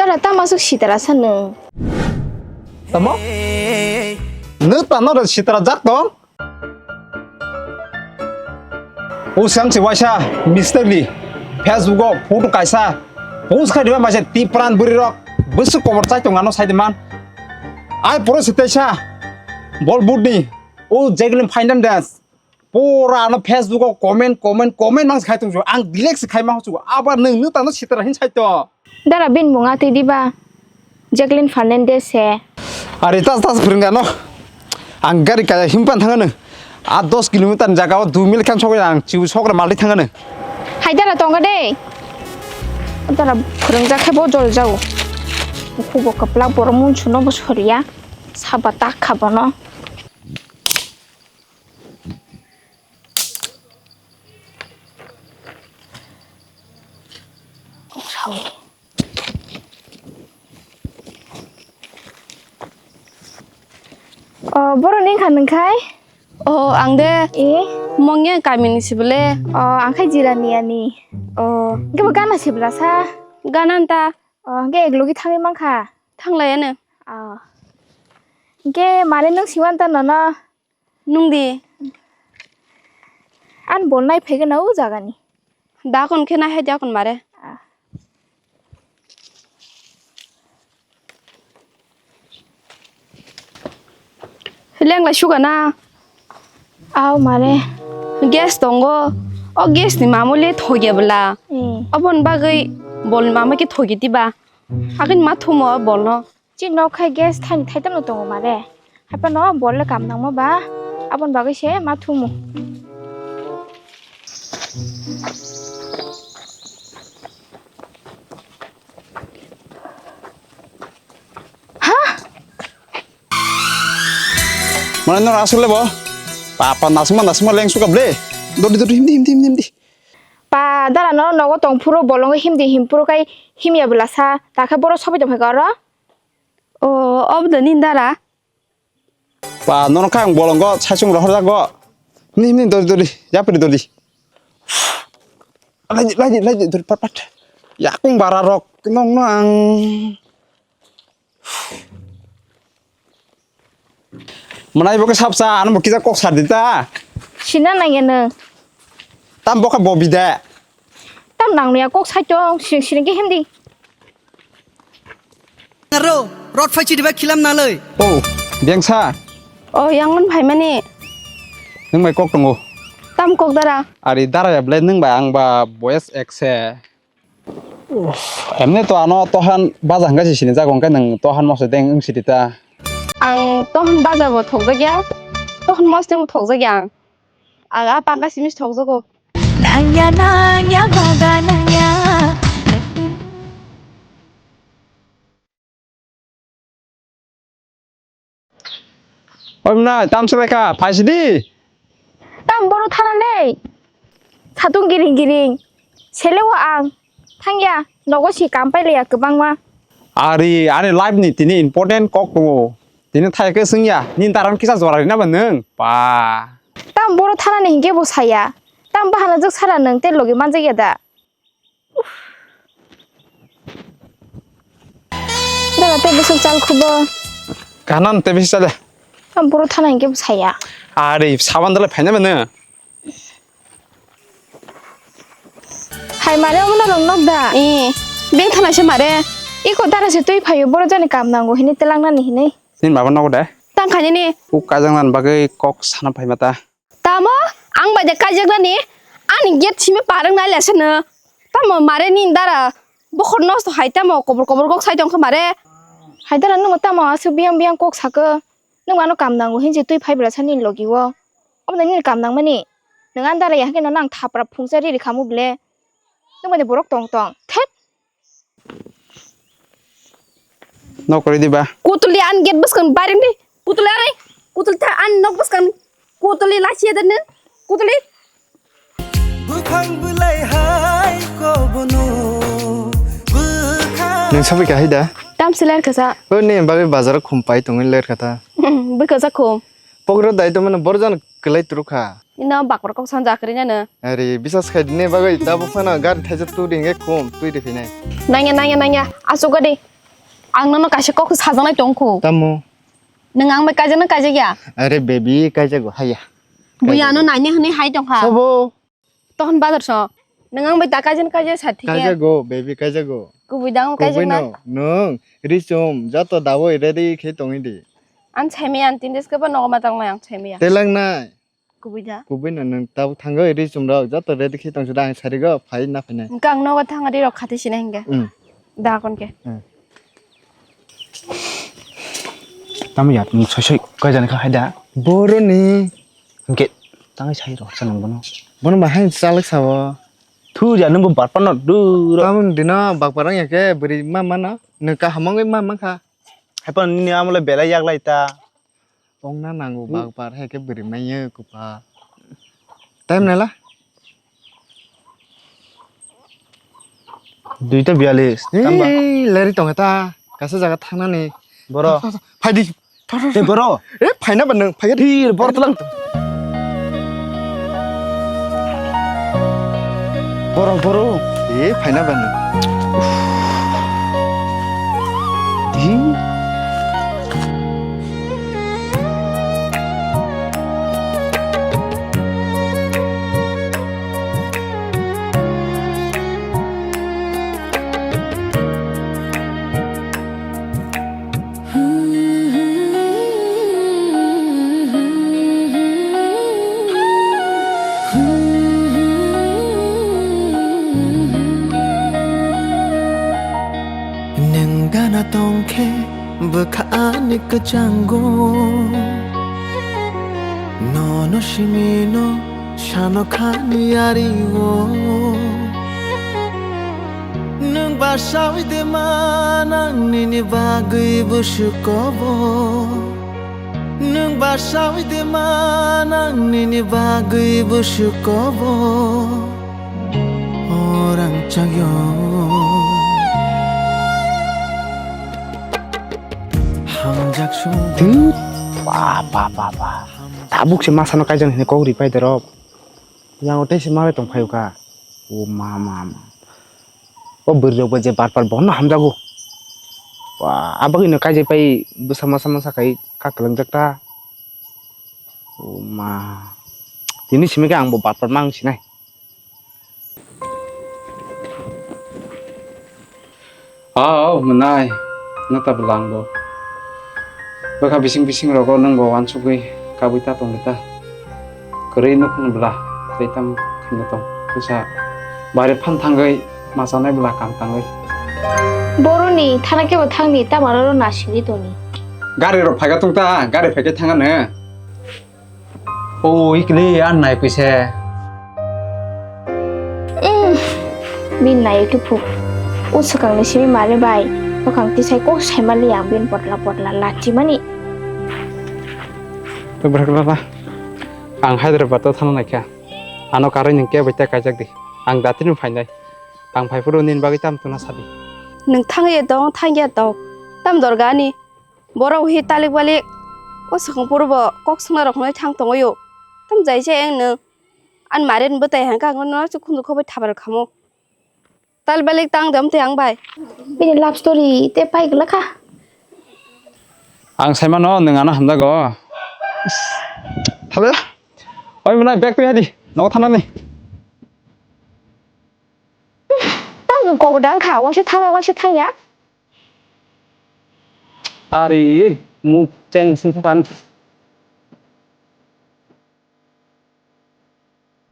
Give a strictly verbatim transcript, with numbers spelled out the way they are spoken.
Ora tamo aswk sitra sa nwng? Tamo? Nwng tamo da sitra jak tong? O siyang si waisa misterly Facebook o photo kaisa post khai diba maise Tipran bwrwi rok bwswk kobor chai tong ano sai diman. Ai poro si teisa Bollywood ni o Jacqueline Fernandez. Pura ano Facebook o comment, comment, comment mang se khai tong ju. Ang delete se khai ma chu. Aba nwng nwng tano sitra hin sai to. Dara bin mung atwi diba? Jacqueline Fernandez se. Are tas tas phwrwng ano. Ang gari kaya himpan thangano. A dos kilometer ni jaga o dui minute khan sogwi ang chibu sogra mali thangano. Hai dara tonga de. Dara phwrwng jakhe bo jol jao. Khubo kwplak borok mun suno bo soriya. Saba tak kha bono. O, borok ni kha nwng khai? O, ang de. E? Mongya kamini sibole. O, ang khai Jirani ani. O. Hwnkhe bo gana sibla sa? Gana nta. O, hwnkhe ek logi thangwi mankha? Thanglaiya no. O. Hwnkhe mare nwng siwan ta nono? Nung di. An bol nai phai gana o jaga ni. Da kon khe nai hai da kon mare. Ah. Leng lai suga na. Aw mare. Gas tongo. O gas ni mamo le thogia bwla. Hmm. Obon bagwi bol ni mamo khe thogi diba. Agin ma thumo bol no. Chini nok khai gas thani thaitam no tongo mare. Haiphano bol le kam nangma ba. Aboni bagwi se ma thumu. Ha? Mane no asuk le bo. Papa nasma nasma leng suka ble. Dodi dodi himdi himdi himdi himdi. Pa dara no nogo tong phuru bolongo himdi him phuru kai himya bwla sa. Takhe boro sobi tong phai oro. O, obo da nini dara? Pa, nono kha ang bolongo saisung rohor jago. Ni, ni, dori, dori, yapri dori. Lai, lai, lai, dori, pat, pat. Yakung bara rok, nong, no ang. Mwnai bo khe sapsa, ano bo kisa kok sar di ta. Sina nang ya nang. Tam bo kha bo bida. Tam nang ya kok sai tong, siring siring khe himdi. Aro, rot phai chiriba khilam nalai. Oh, bengsa. Oh, yang man phai mani. Nwng bai kok tongo. Tam kok dara. Ari dara ya ble nwng bai ang ba boyes ekse. Uff, emne to ano tohan baja hangka si sini jago hangka nwng tohan mose deng wng sidi ta. Ang tohan baja bo thokjak ya, tohan mose bo thokjak ya ang. Aga pangka simis thokjago. Nangya, nangya, baga nangya. Oi mwnai, tam swlai kha, phai sidi. Tam boro thana nei. Satung giring giring. Sele o ang. Thangya, nogo si kam pai leya kwbangma. Ari, ani life ni tini important kok tongo. Tini thai khe swngya, nini daran kisa jora rina ba nwng? Pa. Tam boro thana ni hingke bo saya. Tam bahana jwk sara nwng te logi manjak ya da. Dala tei bwswk chal khubo. Kanan tei bisi chale. Ang boro thana hingke bwsaya. Ari saban dala phaina mano. Hai mare omo norok nok da. Eh, beng thana se mare. Iko dara se twi phaio boro jani kam nango hini telang nani hini. Nini baba nogo de. Tang khaini ni. Uk kajang nan bagwi kok sana phaima ta. Tamo ang bai de kaijaknani ani gate simi parwng nai leseno. Tamo mare nini dara bokhor nosto hai tamo kobor kobor kok sai tongkha mare. Hai dara nwng tamo aswk biyang biyang kok saka. Nwng ano kam nango hinsi twi phai bwla sa nini logi o. Omo nini kam nangmani. Nwng ani dara ya hwnkhe nono ang thapra phungsa riri khamu ble. Nwng bai de borok tong tong. Thep. Nok kori diba? Kutuli an gate bwskang baring di. Kutuli arai. Kutuli ta an nok bwskang. Kutuli lachi ya dan. Kutuli. Bwkhang bwlai hai kobono. Bwkhang. Nwng sabai kahai da? Tam se ler kasa. O ne bagwi bazar khum pai tongwi ler kata. Bwkha sa khum. Pokro dai to mano borjan kwlai turu kha. Ino bakor kok san jakri nano. Ari bisas khai dine bagwi da bo phano gari thaisa tu ringe khum twi ri phinai. Nangya nangya nangya asuk gadi. Ang nono kaisa kok sajaknai tongkhu. Tamo? Nwng ang bai kaijakna kaijakya? Are baby, kaijago, haya. Buya no naina hwnwi hai tongkha. Sobo? Tohon badar so. Nwng ang bai ta kaijakna kaijak sa thik ya? Kaijago, baby, kaijago. Kubui dang kaijakna? Kubui no, nwng, ri chum, joto dawi ready khe tongwi di. Ang saimaya, ang tin des khe bo nogo ma tangnai ang saimaya. Telang nai. Kubui da? Kubui no nwng tabuk thangwi ri chum rok joto ready khe tong sida ang sarigo phai na phainai. Hwnkhe ang nogo thang ri rok khatai sinai hwnkhe. Hmm. Da kon khe. Hmm. Tamo ya, nwng soi soi koi jani kha hai da? Boroni. Hwnkhe tangwi sai rok sa nwng bono. Bono bahai chalak sao. Thu ya nwng bo barpa no duro. Tamo dino bakpa rang ya khe bwrwi ma mano. Nwng kaham wngwi ma mankha. Hai phano nini amo le belai yak lai ta. Ongna nango bak bar hai khe bwrwi manya kwpal. Time naila? Duita biyalish. Tamba. Ei, leri tongo ta. Kasa jaga thangnani. Boro. Phai di. Thor, thor, thor. Tei boro. Eh, phaina ba nwng, phai di. Thir, boro tlang. Boro, boro. Eh, phaina ba nwng. Di. Nwng gana tongkhe bwkha ani kwchango, nono simino sano khani yario. Nwng basawi de manang nini bagwi busukobo. Nwng basawi de manang nini bagwi busukobo. Orang chagyo. Hamjak sung. Ba, ba, ba, ba. Tabuk se masano kaijaknai hwnwi kok ri pai dorok. Yang tei se malai tong phaio kha. O ma, ma, ma. O bwrwi rok bai je bar bar bono hamjago. Ba, abagwi no kaijak pai bwsa masa masa khai kak kwlangjak ta. O ma. Tini simi khe ang bo bar bar mang sinai. Aw, mwnai, nata bwlang bo. Bwkha bising bising rogo nwng bo wansugwi kabwi ta tongwi ta. Kwrwi nukhung bwla, tei tamo khaina tong. Bwsa bari phan thangwi machanai bwla kam tangwi. Boroni thana kebo thangni, tamo aro nasigwi tongni. Gari rok phaika tong ta, gari phaikhe thangano. O ikli an nai kuise. Umm, bini nai tu phu. O swkang ni simi mare bai. Bwkhang tisai kok sai mali ang bini potla potla lachi mani. To bwrwk lala. Ang Hyderabad o thana naikha. Ano karwi nwng kebo ta kaijak di. Ang datino phainai. Ang phaiphuru nini bagwi tam tuna sadi. Nwng thangya tong, thangya tong. Tam dorgani. Borok hi talik balik o swkang puro bo kok swkna rok hwnwi thang tongwi o. Tam jai se eng nwng ani maren bwtai hangkha ang no se khunju khobai thabar khamo. Tal balik tang dam te ang bai. Bini love story te pai glak kha. Ang sai mano nwng ano hamjago. Thala. Oi mwnai bag twi hadi. Nogo thanani. Tang kok dang kha, waisa thang, waisa thang ya. Ari, muk cheng sing pan.